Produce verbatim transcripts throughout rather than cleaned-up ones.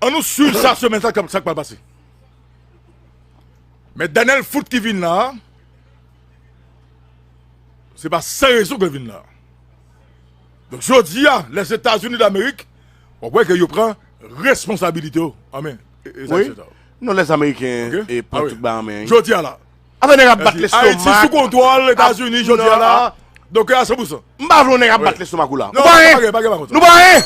An nou swiv sa semèn sa, sa k pral pase. Men Daniel Foot ki vin la a, se pa san rezon ke l vin la a. Donk, jodi a, Lèzetazini Damerik, w ap wè ke yo pran responsabilite yo an men. E, e sa, wi, etsetera. Non, Lèzameriken, ok, e pran, ah wi, tout bagay an men, wi. Jodi a la. Atè, nèg ap bat lestomak. Ayiti sou kontwòl Etazini jodi a la. Non. Donk, a san pou san. M pa vle yon nèg ap bat lestomak ou la. Non, ou pa gen, pa gen, pa gen, pa gen. Nou pa gen.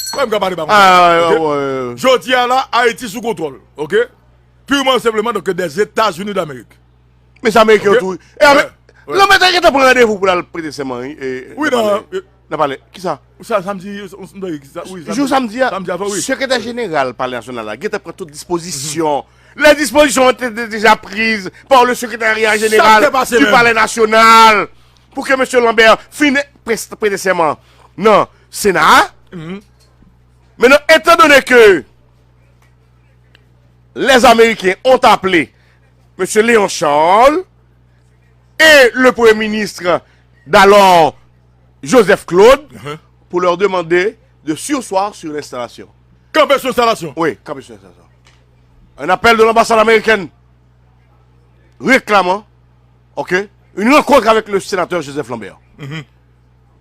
Wè, m ka pale pa konsa. Ah, ok? Wè, wè, wè. Jodi a la, Ayiti sou kontwòl, ok? Purman e senpleman, donk, des États-Unis d'Amérique. Men se Ameriken yo tou. E, wè, wè. Lanbè te gentan pran randevou pou l al prete sèman, wi. E, wi, nan, nan palè. Nan palè. Kisa? Sa, samdi, wi, jou samdi a, samdi a, wi. Sekretè jeneral Palè Nasyonal la gentan pran tout dispozisyon. Les dispositions ont été déjà prises par le secrétariat général du Palais National pour que mesye Lambert fin preste, prete sèman nan Sena a. Maintenant, étant donné que les Américains ont appelé monsieur Léon Charles et le premier ministre d'alors, Joseph Claude, pour leur demander de surseoir sur l'installation. Kanpe sou enstalasyon. Oui, kanpe sou enstalasyon. Un appel de l'ambassade américaine. Réclamant, ok, une rencontre avec le sénateur Joseph Lambert. Mhm.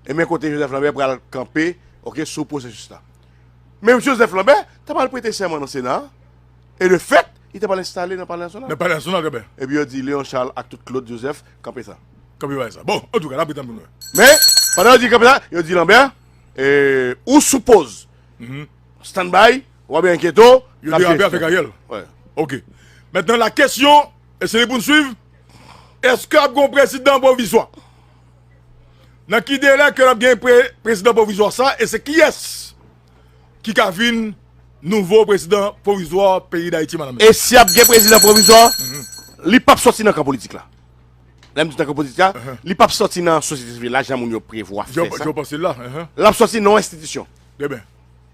E men kote Joseph Lambert pral kanpe, ok, sou pwosesis la. Men Joseph Lambert t ap al prete sèman nan Sena a, e de fèt, li t ap al enstale nan Palè Nasyonal. Nan Palè Nasyonal, trè byen. Epi yo di Léon Charles ak tout Claude Joseph, kanpe sa. Kanpe bagay sa. Bon, antouka, n ap ret tann pou n wè. Men, pandan yo di kanpe sa, yo di Lambert, e, ou sou poz. Mhm. Stand by, ou pa bezwen enkyete w, n ap jere sa. Yo derape avèk Ariel. Wè. Ok. Maintenant, la question, e se li pou n swiv, èske ap gen yon prezidan pwovizwa? Nan ki delè ke n ap gen pre-, prezidan pwovizwa sa, e se kiyès ki ka vin nouvo prezidan pwovizwa peyi Dayiti, madanm? E si ap gen prezidan pwovizwa, mhm, li p ap sòti nan kan politik la. Lè m di nan kan politik la, mhm, li p ap sòti nan sosyete sivil la, jan moun yo prevwa fè sa. Jan w panse l la, mhm. L ap sòti nan yon enstitisyon. Trè byen.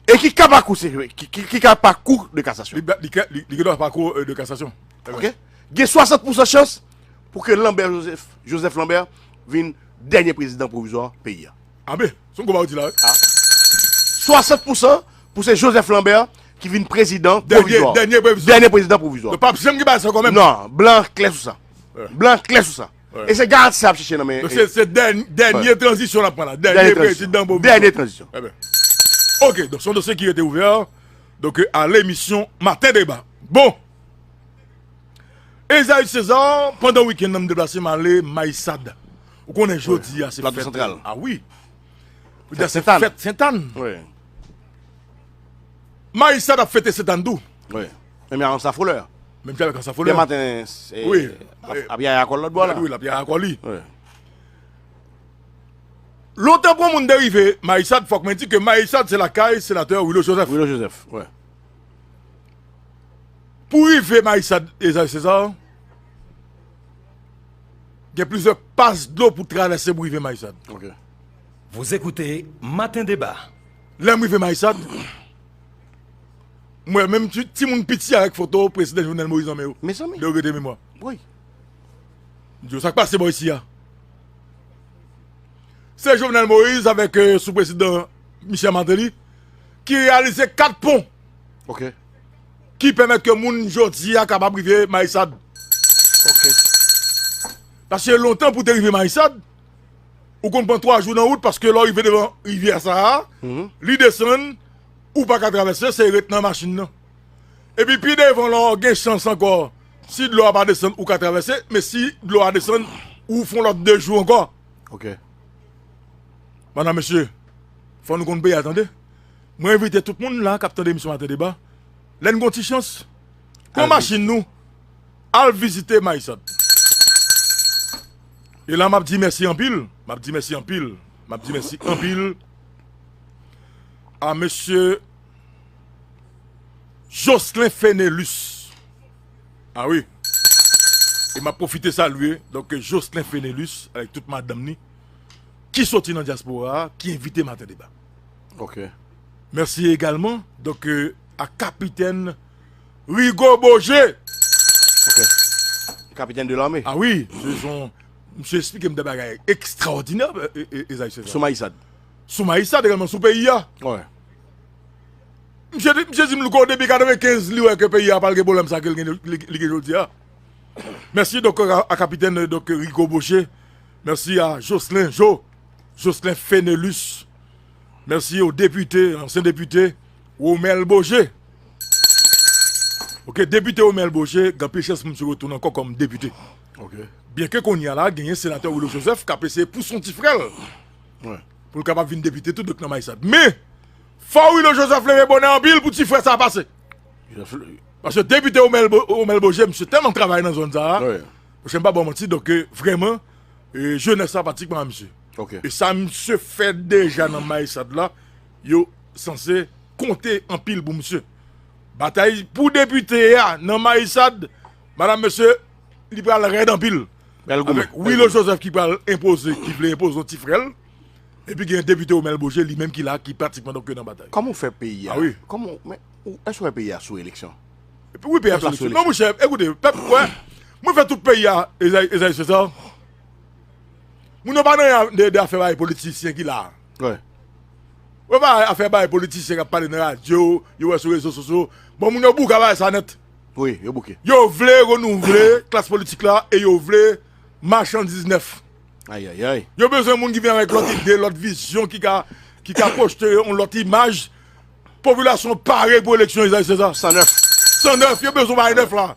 E ki ka pa kou, se, ki, ki, ki ka pa kou de kasasyon. Li, li, li, li gen dwa pa kou, euh, de kasasyon. Ok? Gen swasant pousan chans pou ke Lambert Joseph, Joseph Lambert vin dènye prezidan pwovizwa peyi a. A ben, se yon gwo pawòl di la, wi. A. Swasant pousan pou se Joseph Lambert ki vin prezidan pwovizwa. Dènye, dènye pwovizwa. Dènye prezidan pwovizwa. Donk, p ap janm gen bagay sa kanmenm. Non, blan klè sou sa. Wi. Blan klè sou sa. Wi. E se garanti sa y ap chèche nan men. Donk, se, se dèn-, dènye tranzisyon n ap pran la. Dènye prezidan pwovizwa. Dènye tranzisyon. Trè byen. Ok, donk, se yon dosye ki rete ouvè. Donk, a lemisyon Maten Deba. Bon. Esaü César, pandan wikenn nan, m deplase m ale Mayisad. Ou konnen jodi a se fèt. Plato Santral. A wi. Jodi a se fèt Sentàn. Wi. Mayisad ap fete Sentàn tou. Wi. Menm jan ak Ansa Folè. Menm jan ak Ansa Folè. Demen maten, se, wi, ap, ap yaya kò l lòt bò la. Wi, l ap yaya kò li. Wi. Lontan pou yon moun te rive Mayisad, fòk mwen di ke Mayisad se lakay senatè Willo Joseph. Willo Joseph, wi. Pou rive Mayisad, Esaü César, gen plizyè pas dlo pou travèse pou rive Mayisad. Ok. Vous écoutez Matin Débat. Lè m rive Mayisad, m wè menm ti, timoun piti avèk foto prezidan Jovenel Moïse nan men yo. Mezanmi. Lè yo rete memwa. Wi. M di yo, sa k pase bò isi a? Se Jovenel Moïse avèk, euh, sou prezidan Michel Martelly ki reyalize kat pon. Ok. Ki pèmèt ke moun jodi a kapab rive Mayisad. Ok. Paske lontan pou te rive Mayisad, ou konn pran twa jou nan wout paske lè w rive devan rivyè sa a, mhm, li desann, ou pa ka travèse, se ret nan machin nan. Epi pi devan la, w gen chans ankò, si dlo a pa desann, ou ka travèse, men si dlo a desann, ou fè yon lòt de jou ankò. Ok. Madanm, mesye, fò nou konn peyi a, tande. Mwen envite tout moun la k ap tande emisyon Maten Deba, lè n gen yon ti chans, pran machin nou, al vizite Mayisad. E la, m ap di mèsi anpil, m ap di mèsi anpil, m ap di mèsi anpil a mesye Jocelyn Fenelus. A wi. E m ap pwofite salye, donk, Jocelyn Fenelus, avèk tout madanm ni, ki soti nan dyaspora a, ki envite Maten Deba. Ok. Mèsi egalman, donk, euh, a Kapitèn Rigaud Beaugé. Ok. Kapitèn de lame. A wi, se son, misye eksplike m de bagay ekstraòdinè, e, e, Esaü César. Sou Mayisad. Sou Mayisad egalman, sou peyi a. Wi. M Misye di, misye di m, Louko, depi katrevenkenz, li wè ke peyi a pral gen pwoblèm sa ke l gen, li, li gen jodi a. Mèsi, donk, a, a kapitèn, donk, Rico Boucher. Mèsi a Jocelyn Jo, Jocelyn Fenelus. Mèsi o depite, ansyen depite, Romel Beaugé. Ok, depite Romel Beaugé, gen anpil chans pou misye retounen ankò kòm depite. Ok. Byenke kounye a la, genyen senatè Willo Joseph k ap eseye pouse yon ti frè l. Wi. Pou l kapab vin depite tou, donk nan Mayisad. Men, fò Willo Joseph leve bonè anpil pou ti frè sa a pase. Joseph, paske depite Romel Bo-, Romel Beaugé, misye tèlman travay nan zòn sa a. Wi. Monchè, m pa ba w manti, donk, eh, vrèman, eh, jenès la pratikman a misye. Ok. E sa misye fè deja nan Mayisad la, yo sanse konte anpil pou misye. Batay pou depite a nan Mayisad, madanm, mesye, li pral rèd anpil. Bèl goumen, avèk bèl Willo goumen. Joseph ki pral enpoze, ki vle enpoze yon ti frè l. Epi gen depite Romel Beaugé, li menm ki la, ki pratikman donk nan batay. Kòman w fè peyi a? Ah wi. Kòman w, men, ou, èske w wè peyi a sou eleksyon? Epi wi, peyi a sou eleksyon. Non, monchè, ekoute, pèp, wè, mwen fè tout peyi a, Esaïe, Esaïe César. Moun yo pa nan de, de afè bay politisyen ki la. Wi. Yo pa afè bay politisyen k ap pale nan radyo, yo wè sou rezo sosyo. Bon, moun yo bouke bagay sa nèt. Wi, yo bouke. Yo vle renouvle klas politik la e yo vle machandiz nèf. Ayayay. Yo bezwen moun ki vin avèk lòt ide, lòt vizyon, ki ka, ki ka pwojte yon lòt imaj. Popilasyon pare pou eleksyon, Esaïe César. San nèf. San nèf, yo bezwen bagay nèf la.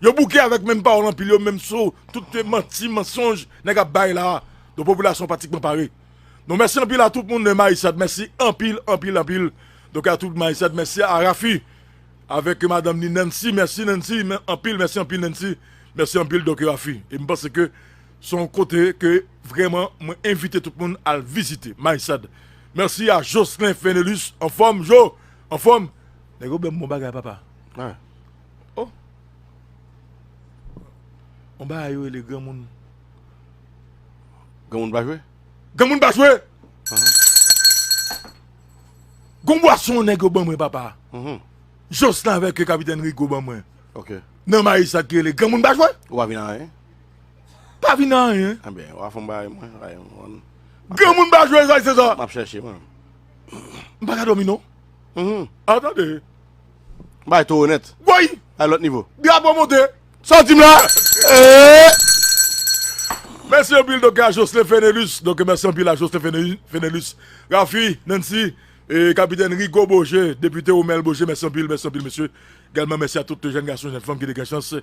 Yo bouke avèk menm pawòl anpil yo, menm sou tout manti, mansonj nèg ap bay la. Donk, popilasyon pratikman pare. Donk, mèsi anpil a tout moun nan Mayisad. Mèsi anpil, anpil, anpil. Donk, a tout Mayisad, mèsi a Rafi avèk madanm ni Nancy. Mèsi Nancy, mè-, anpil, mèsi anpil Nancy. Mèsi anpil, donk, Rafi. E m panse ke se yon kote ke vrèman mwen envite tout moun al vizite, Mayisad. Mèsi a Jocelyn Fenelus, anfòm, Jo, anfòm. Nèg yo ban m bon bagay, papa. Ah. Oh. On bagay yo rele granmoun. Granmoun pa jwe? Granmoun pa jwe! Gon bwason nèg yo ban mwen, papa. Mhm. Jocelyn avèk kapitèn Rico ban mwen. Ok. Nan Mayisad ki rele granmoun pa jwe. Ou pa vin anyen? Pa vin anyen. Anben, w a fè m bagay mwen, bagay mwen. Granmoun pa jwe, sa, se sa. M ap chèche, mwen. M pa ka dòmi, non. Mhm. Atande. Bay towo nèt. Woy! Bay lòt nivo. Drapo monte. Sa w di m la? Eh! Mèsi anpil, donk, a Jocelyn Fenelus. Donk, mèsi anpil a Jocelyn Fene-, Fenelus. Rafi, Nancy, e kapitèn Rico Beaugé, depite Romel Beaugé, mèsi anpil, mèsi anpil, mesye. Egalman, mèsi a tout jèn gason, jèn fanm ki te gen chans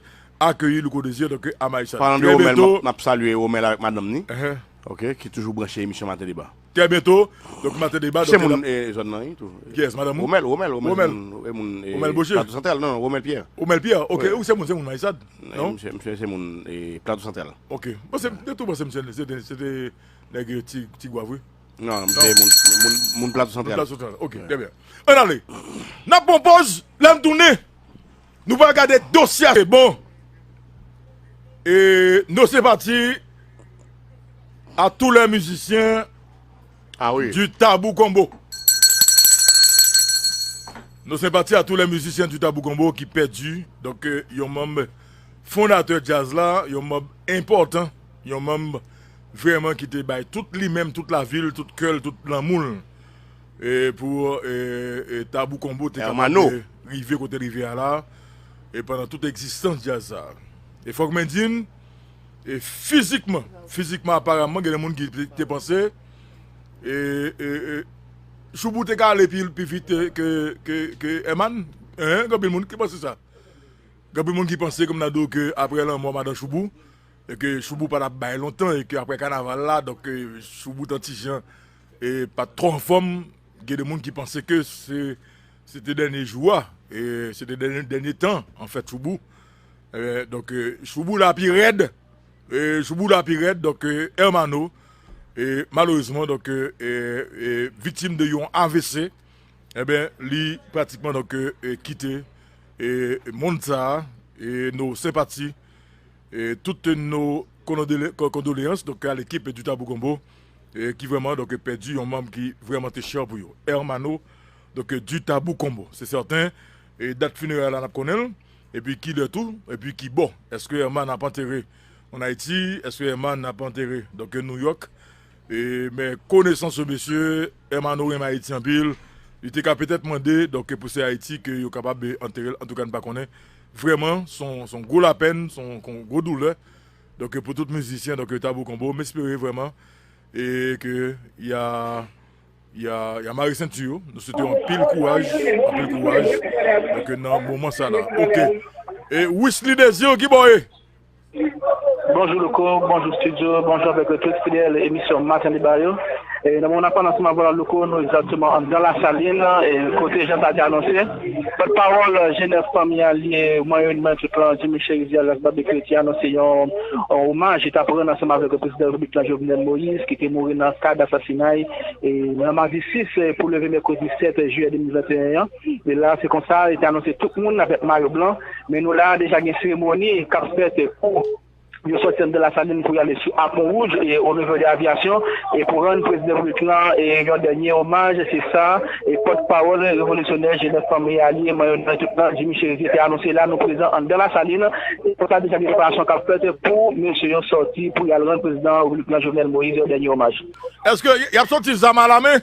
akeyi Louko Désir, donk, a Mayisad. Palan de Romel, m ap, m ap salye Romel avèk madanm ni. Enhen. Ok, ki toujou branche emisyon Maten Deba. Trè byento, donk, Maten Deba, se donk, moun, eh, zòn nan, wi, tou. Kiyès, madanm ou? Romel, Romel, Romel, Romel. Moun, eh, Romel Beaugé? Plato Santral, non, non, Romel Pierre. Romel Pierre, ok. Wi. Ou se moun, se moun Mayisad, non? Misye, misye se moun, eh, Plato Santral. Ok. Bon, se, de tou, bon, se misye, se te, se te nèg Ti, Ti Gwav, wi. Non, misye moun, moun, moun Plato Santral. Plato Santral, ok, trè byen. Ann ale. N ap pran pòz, lè n tounen. Nou pral gade dosye a, bon. E nos sympathies à tous les musiciens, ah oui, du Tabou Combo. Nos sympathies à tous les musiciens du Tabou Combo ki pèdi, donk, euh, yon manm fondatè djaz la, yon manm enpòtan, yon manm vrèman ki te bay tout li menm, tout lavi l, tout kè l, tout lanmou l. E pou, e, e, Tabou Combo te kapab, e, rive kote l rive a la, e pandan tout egzistans djaz sa. E fòk mwen di n, e fizikman, fizikman, aparamman, gen de moun ki te, te panse, e, e, e, Choubou te ka ale pi, pi vit, e, ke, ke, ke Herman. Hein? Gen anpil moun ki panse sa. Gen anpil moun ki panse, kòm n a di w, ke apre lanmò madan Choubou, e ke Choubou pa t ap bay lontan, e ke apre kanaval la, donk, e, Choubou t an ti jan, e pa t twò anfòm, gen de moun ki panse ke se, se te dènye jou a, e se te dènye, dènye tan, anfèt, Choubou. E, donk, e, Choubou la pi rèd, e, Choubou la pi rèd, donk, e, Hermano, e, malerezman, donk, e, e, e, viktim de yon A V C, enben, li pratikman, donk, e, e, kite, e, mond sa a, e, nos sympathies, e, toutes nos condolé-, co-, condoléances, donc, à l'équipe du Tabou Combo, e, ki vrèman, donk, pèdi yon manm ki vrèman te chè pou yo. Hermano, donk, du Tabou Combo, se sèten, e, dat finerè la n ap konnen l, epi ki lè tou, epi ki bò. Èske Herman ap antere ann Ayiti? Èske Herman ap antere, donk, New York? E, men konesans yo, mesye, Hermano renmen Ayiti anpil. Li te ka petèt mande, donk, pou se Ayiti ke yo kapab, eh, antere l. Antouka, n pa konnen. Vrèman, se yon, se yon gwo lapèn, se yon, se yon gwo doulè. Donk, pou tout mizisyen, donk, Tabou Combo, m espere vrèman, eh, ke y a, y a, y a mare senti yo. Nou swete yo anpil kouraj, anpil kouraj. Donk, nan moman sa la. Ok. E Wisly Désir, ki bò w ye? Bonjou Louko, bonjou studio, bonjou avèk tout fidèl emisyon Maten Deba yo. E nan moman n ap pale ansanm avè w la Louko, nou egzakteman anndan Lasalin, e kote jan sa te anonse. Pòtpawòl G nèf Fanmi Alye, Mwen Youn Mwen Tout lan, Jimmy Chérizier, Alex Babekyou te anonse yon, yon omaj li t ap rann ansanm avèk prezidan repiblik lan Jovenel Moïse ki te mouri nan kad asasinay e nan madi sis pou leve mèkredi sèt jiyè de mil venteyen an. E la, se konsa, li te anonse tout moun avèk mayo blan. Men nou la, deja gen seremoni k ap fèt pou yo sòti anndan Lasalin pou y ale sou a Pon Wouj e o nivo de aviyasyon e pou rann prezidan repiblik lan e yon dènye omaj, se sa, e pòtpawòl revolisyonè G nèf Fanmi Alye, Mwen Youn Mwen Tout lan, Jimmy Chérizier te anonse la, nou prezan anndan Lasalin e konsa deja gen preparasyon k ap fèt pou mesye yo sòti pou y al rann prezidan repiblik lan Jovenel Moïse yon dènye omaj. Èske y ap sòti zam alamen?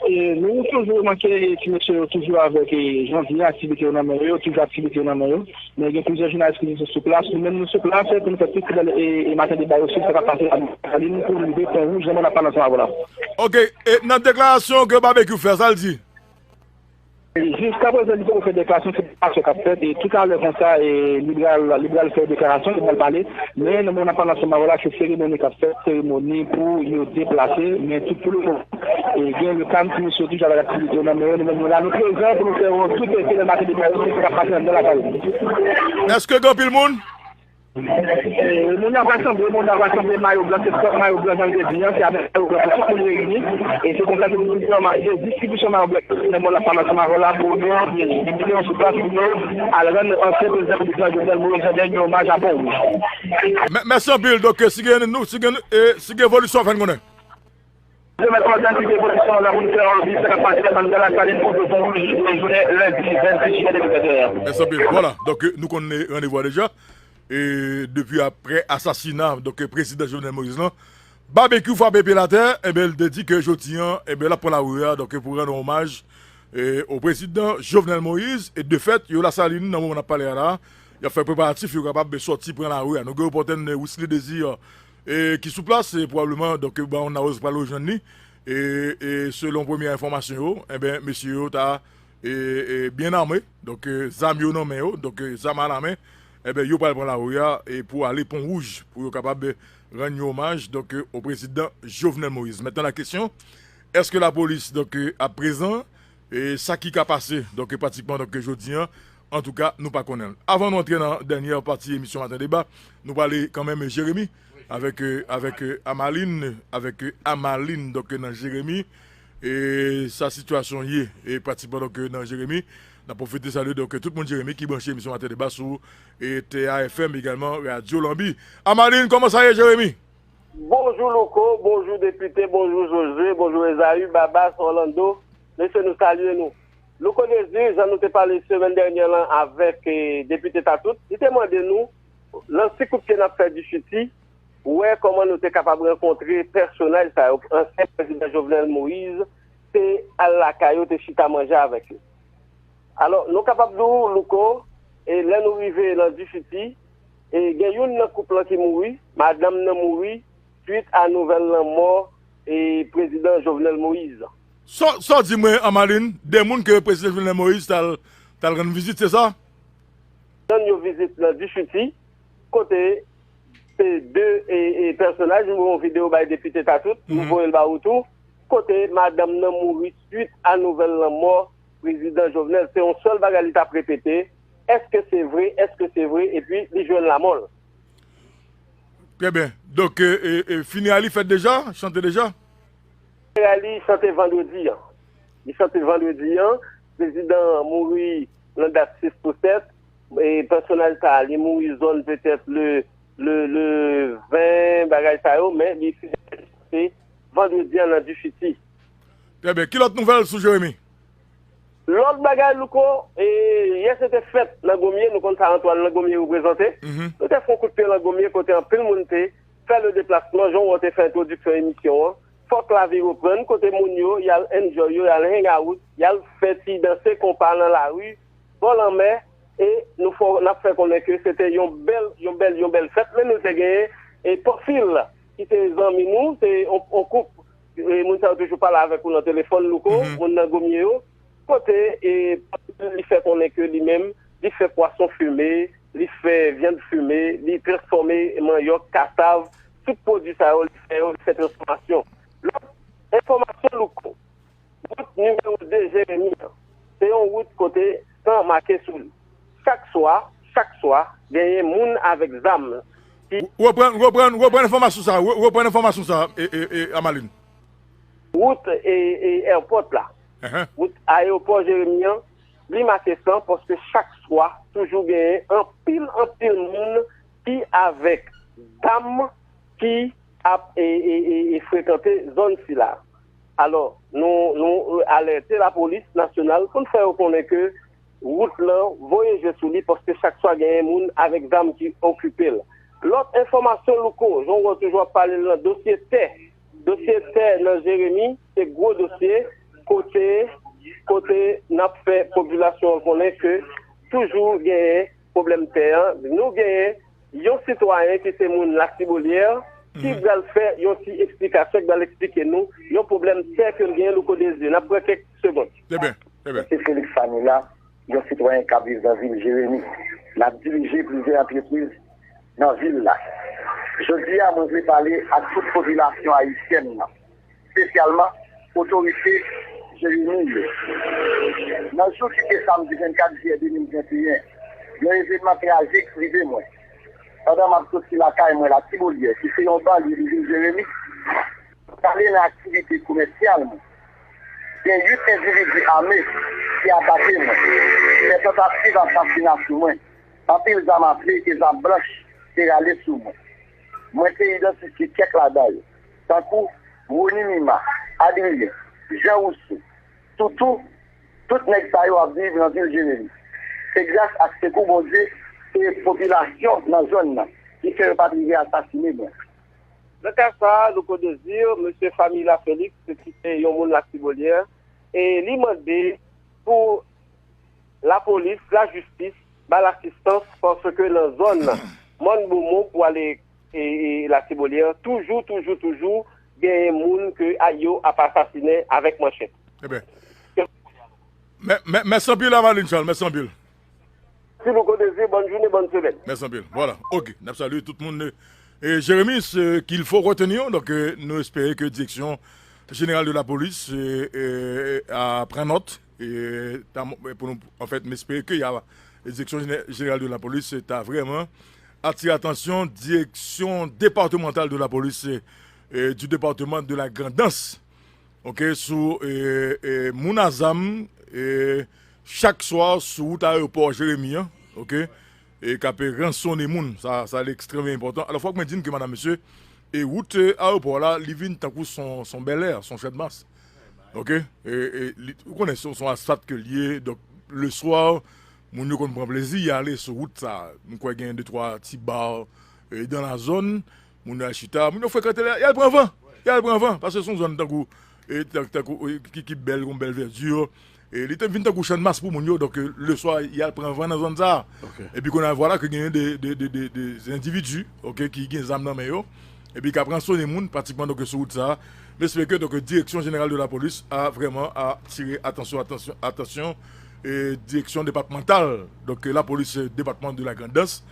E nou toujou remake ti mesye yo toujou avèk, e, jan di, aktivite yo nan men yo, toujou aktivite yo nan men yo. Men gen plizyè jounalis ki sou plas, nou menm nou sou plas, e pou nou fè tout fidèl e, e Maten Deba yo swiv sa k ap pase nan Lasalin pou rive Pon Wouj, jan mwen ap pale ansanm avè w la. Ok, e nan deklarasyon ke Babekyou fè, sa l di? E jiskaprezan, li poko fè deklarasyon, se deklarasyon k ap fèt, e toutalè konsa, e li pral, li pral fè deklarasyon, li pral pale. Men nan moman n ap pale ansanm avè w la, se seremoni k ap fèt, seremoni pou yo deplase, men tout pou le moman, e gen le kalm, ti mesye yo toujou avèk aktivite yo nan men yo, nou menm nou la, nou prezan pou nou fè yon tout efè nan maten de Pari, se sa k ap pase anndan lakay li. Èske gen anpil moun? E moun nan va sanble, moun nan va sanble mayo blan, se pwòp mayo blan, jan m te di an, se avèk mayo blan pou tout moun reyini, e se konsa ke distribisyon, distribisyon mayo blan, nan mòn la, pa nan mòn la, pou nou, nou sou plas, pou nou al rann ansyen prezidan Repiblik la, Jovenel Moïse, yon dènye omaj a Pon Wouj. Mè-, mèsi anpil. Donk, si gen nou, si gen, e, si gen evolisyon, fè n konnen. Demen maten, si gen evolisyon, la, pou nou fè anvi sa k ap pase anndan Lasalin pou Pon Wouj, jounen lendi vennsèt jiyè de mil venteyen. Mèsi anpil. Vwala. Donk, nou konn randevou a deja. E depi aprè asasina, donk, prezidan Jovenel Moïse lan, Babekyou frape pye l atè, enben, l te di ke jodi an, enben, l ap pran lari a, donk, pou rann omaj, e, o prezidan Jovenel Moïse. E de fèt, yo Lasalin, nan moman n ap pale a la, y ap fè preparatif, yo kapab sòti pran lari a. Nou gen repòtè n, Wisly Désir, e, ki sou plas, e, pwobableman, donk, Brown House pral rejwenn li. E, e selon premye enfòmasyon yo, enben, mesye yo ta, e, e, byen ame. Donk, e, zam yo nan men yo, donk, e, zam alamen. Enben, yo pral pran lari a, e, pou ale Pon Wouj, pou yo kapab, e, rann yon omaj, donk, e, o prezidan Jovenel Moïse. Mentnan, la kesyon, èske lapolis, donk, e, ap prezan, e sa ki ka pase, donk, e, pratikman, donk, e, jodi an, antouka, nou pa konnen. Avan nou antre nan dènyè pati emisyon Maten Deba, nou prale kanmenm Jeremi, avèk, e, avèk, e, Amalin, avèk, e, Amalin, donk, e, nan Jeremi, e sa sitiyasyon ye, e pratikman, donk, e, nan Jeremi, n ap pwofite salye, donk, e, tout moun Jeremi ki branche emisyon Maten Deba sou, e, T A F M, egalman, Radyo Lanbi. Amalin, kòman sa ye, Jeremi? Bonjou Louko, bonjou Depite, bonjou Jozye, bonjou Ezaü, Babas, Orlando. Mesye, nou salye nou. Louko Dezi, jan nou te pale semèn dènyè lan avèk, e, Depite Tatout, li te mande nou, lan ti kout pye n ap fè Difiti, wè kòman nou te kapab rankontre pèsonaj sa yo, ansyen prezidan Jovenel Moïse, te al lakay yo, te chita manje avèk yo. Alò, nou kapab di w, Louko, e lè nou rive lan Difiti, e gen youn nan koup lan ki mouri, madanm nan mouri, swit a nouvèl lanmò, e prezidan Jovenel Moïse. Sa, sa w di mwen, Amalin, de moun ke prezidan Jovenel Moïse t al, t al rann vizit, se sa? Rann yo vizit nan Difiti, kote se de, e, e, pèsonaj, m voye yon videyo bay Depite Tatout, m voye l ba ou tou, kote madanm nan mouri swit a nouvèl lanmò prezidan Jovenel. Se yon sèl bagay li t ap repete, èske se vre, èske se vre, epi li jwenn lanmò l. Trè byen. Donk, e, e, e, fineralye fèt deja, chante deja? Fineralye chante vandredi an. Li chante vandredi an. Prezidan an mouri nan dat sis pou sèt. E pèsonaj sa a, li mouri zòn petèt le, le, le ven, bagay sa yo, men li fineralye chante vandredi an nan Difiti. Trè byen. Ki lòt nouvèl sou Jeremi? Lòt bagay, Louko, e, yè se te fèt nan Gomye, nou konn sa Antoine lan Gomye reprezante. Nou te fè yon kout pye lan Gomye kote anpil moun te fè le deplasman, jan w wè w te fè entwodiksyon emisyon an, fòk lavi reprann, kote moun yo, y al enjoy yo, y al hang out, y al fè ti danse konpa nan lari, bò lanmè, e nou fò, n ap fè konnen ke se te yon bèl, yon bèl, yon bèl fèt, men nou te genyen, e, Panfil, ki te zanmi nou, se yon, yon koup, e, moun sa yo toujou pale avèk ou nan telefòn, Louko, moun nan Gomye yo, kote, e, Panfil li fè konnen ke li menm, li fè pwason fime, li fè vyann fime, li transfòme manyòk, kasav, tout pwodui sa yo, li fè yo, li fè transfòmasyon. Lòt enfòmasyon, Louko, wout nimewo de Jeremi an, se yon wout kote san make sou li. Chak swa, chak swa, genyen moun avèk zam ki Reprann, reprann, reprann enfòmasyon sa, re- reprann enfòmasyon sa, e, e, e, Amalin. Wout e, e, èpòt la, Enhen. Wout ayewopò Jeremi an, li make san paske chak swa toujou genyen anpil, anpil moun ki avèk zam ki ap e, e, e, e frekante zòn sila. Alò, nou, nou alète lapolis nasyonal pou n fè yo konnen ke wout lan voye je sou li paske chak swa genyen moun avèk zam ki okipe l. Lòt enfòmasyon, Louko, jan w wè toujou ap pale lan dosye tè. Dosye tè nan Jeremi se gwo dosye kote, kote n ap fè popilasyon an konnen ke toujou genyen pwoblèm tè an. Nou genyen yon sitwayen ki se moun Latibolyè ki pral fè yon ti eksplikasyon, ki pral eksplike nou yon pwoblèm tè ke l genyen, Louko Dezi. N ap pran kèk segond. Trè byen, trè byen. Se Felix Fanila, yon sitwayen k ap viv nan vil Jeremi. N ap dirije plizyè antrepriz nan vil la. Jodi a, mwen vle pale ak tout popilasyon ayisyèn nan, espesyalman otorite Jeremi yo. Nan jou ki te samdi vennkat jiyè de mil venteyen, yon evènman trajik rive mwen. Pandan m ap soti lakay mwen Latibolyè, ki se yon banlye de vil Jeremi, prale nan aktivite komèsyal mwen, gen uit endividi ame ki atake mwen, fè tantativ asasina sou mwen. Anpil zam afe e zam blanch te rale sou mwen. Mwen te idantifye kèk ladan yo, tankou Rony Mima, Adrien, Jean Rousseau, Toutou, tout nèg sa yo ap viv nan vil Jeremi. Se gras ak sekou Bondye e popilasyon nan zòn nan ki fè yo pa t rive asasine mwen. Nan ka sa a, Louko Dezi, mesye Famila Felix, ki se yon moun Latibolyè, e li mande pou lapolis, lajistis, ba l asistans, paske nan zòn Mòn Bomo pou ale e, e Latibolyè, toujou, toujou, toujou genyen moun ke a, yo ap asasinen avèk manchèt. Ebyen, mè, mè, mèsi anpil, Amalin Charles, mèsi anpil. Si nou kote di, bòn jounen, bòn semèn. Mèsi anpil. Vwala, oke. N ap salye tout moun. E Jeremi, ce qu'il faut retenir, donk, e, nou espere ke Direction Générale de la Police, e, e, a pran nòt, e, ta, pou nou, anfèt, m espere ke y a, Direction Géné- Générale de la Police ta vrèman atire atansyon Direction Départementale de la Police, e, du département de la Grand'Anse, oke, sou, e, e, moun a zam, e, chak swa sou wout ayewopò Jeremi an, oke, e k ap ransonnen moun. Sa, sa li ekstrèmman enpòtan. Alò, fòk mwen di n ke, madam, mesye, e wout, e, ayewopò la, li vin tankou son, son bèlè, son Channmas. Oke? E, e, li, ou konnen, son, son asfalt ke l ye. Donk, leswa, moun yo konn pran plezi y ale sou wout sa. M kwè gen de twa ti ba, e, dans la zone. Moun yo al chita, moun yo frekante la, y al pran van. Y al pran van, paske se yon zòn tankou, e, tan- tankou, e, ki, ki bèl, yon bèl vèdi. E li te vin tankou Channmas pou moun yo, donk, e, leswa, y al pran van nan zòn sa a. Epi kounye a, vwala ke genyen de, de, de, de, de endividi, oke, ki gen zam nan men yo, epi k ap ransonnen moun, pratikman, donk, sou wout sa a. M espere ke, donk, Direction Générale de la Police a vrèman atire atansyon, atansyon, atansyon, e, Direction Départementale, donk, e, lapolis, e, depatman de la Grand'Anse,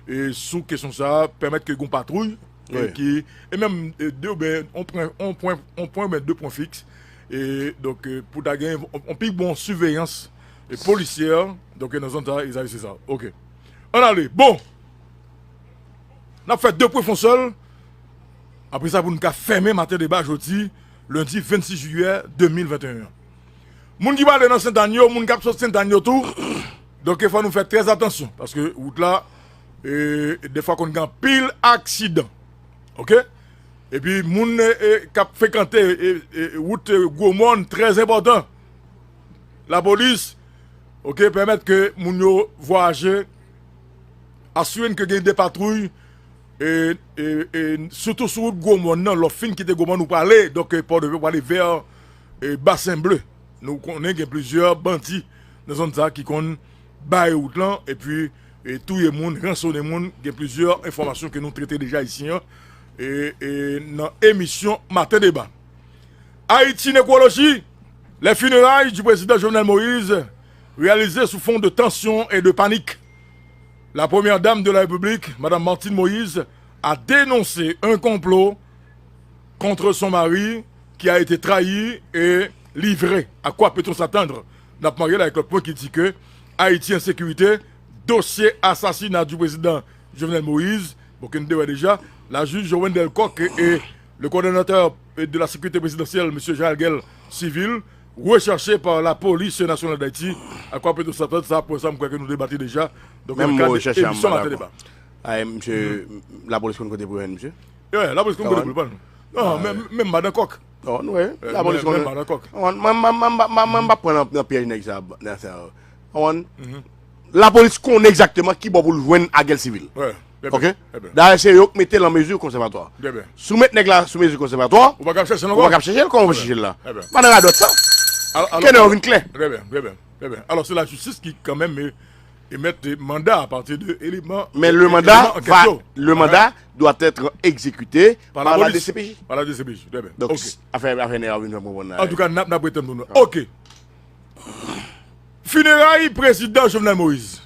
e, sou kesyon sa a, pèmèt ke gen patwouy, e, ki, e menm, e, de, oubyen, on pwen, on pwen, on pwen, oubyen de pwen fiks, e, donk, e, pou ta gen on, on pi bon siveyans, e, polisyè, donk, e, nan zòn sa a, e sa, se sa. Oke. Ann ale. Bon! N ap fè de pwen fon sèl. Apre sa, pou n ka fèmen maten deba jodi, lendi vennsis jiyè de mil venteyen an. Moun ki prale nan Sentàn yo, moun k ap sot Sentàn yo tou, donk, fò nou fè trè atansyon, paske wout la, e, defwa konn gen anpil aksidan. Oke? Epi, moun, e, e, k ap frekante, e, e, wout, e, Gwo Mòn, trè enpòtan. Lapolis, oke, pèmèt ke moun yo vwayaje, asire n ke gen de patwouy, e, e, e, sitou sou wout Gwomòn nan, lè w fin kite Gwomòn ou prale, donk, e, Pòdepè, prale vè, e, Basen Ble. Nou konnen gen plizyè bandi nan zòn sa a ki konn bare wout lan, epi, e, touye moun, ransonnen moun. Gen plizyè enfòmasyon ke nou trete deja isi an, e, e, nan emisyon Maten Deba. Haïti Nécrologie, les funérailles du président Jovenel Moïse, réalisées sous fond de tension et de panique. La première dame de la République, Madame Martine Moïse, a dénoncé un complot contre son mari qui a été trahi et livré à quoi peut-on s'attendre. N ap marye l avèk lòt pwen ki di ke Ayiti an sekirite, dosye asasina di prezidan Jovenel Moïse, bon, ke n te wè deja, la jij Wendell Coq e, e le coordonnateur de la sécurité présidentielle, mesye Jean Alguel Civil, recherché par la police nationale d'Haïti. À quoi peut-on s'attendre? Sa, pwen sa, m kwè ke nou debate deja. Donk, menm nan kad mwen chèche a, m emisyon pa Maten dakò. Deba. Ay, misye, lapolis konn kote pou jwenn misye? Yeah, lapolis konn kote pou jwenn. Non, menm, menm madan kòk. Oh, nou, wi. Lapolis konn. Menm madan kòk. Mwen, mwen, mwen, mwen, mwen, mwen pa pran nan, nan pyèj nèg sa, nan sa. Konprann? Lapolis konnen egzakteman ki bò pou l jwenn Aguel Civil. Wi, trè byen, trè byen. Ok? Dayè, se yo k mete l an mezi konsèvatwa. Trè byen. Si w met nèg la sou mezi konsèvatwa, ou pa ka ap chèche l ankò. Ou pa ka ap chèche l, kòman w chèche l la? Trè byen. Pa nan radòt sa. Alò, alò, kè nèg yo vin klè. Trè byen, trè byen, trè byen. Alò, se lajistis ki kanmenm, e, émettre mandat à partir de éléments, éléments enquête yo. Mais le mandat va, le mandat doit être exécuté par la D C P J. Par la D C P J, trè byen. Donk, afè, afè nèg yo vin fè m konprann la. Antouka, n ap, n ap rete pou nou. Ok. Fineray prezidan Jovenel Moïse.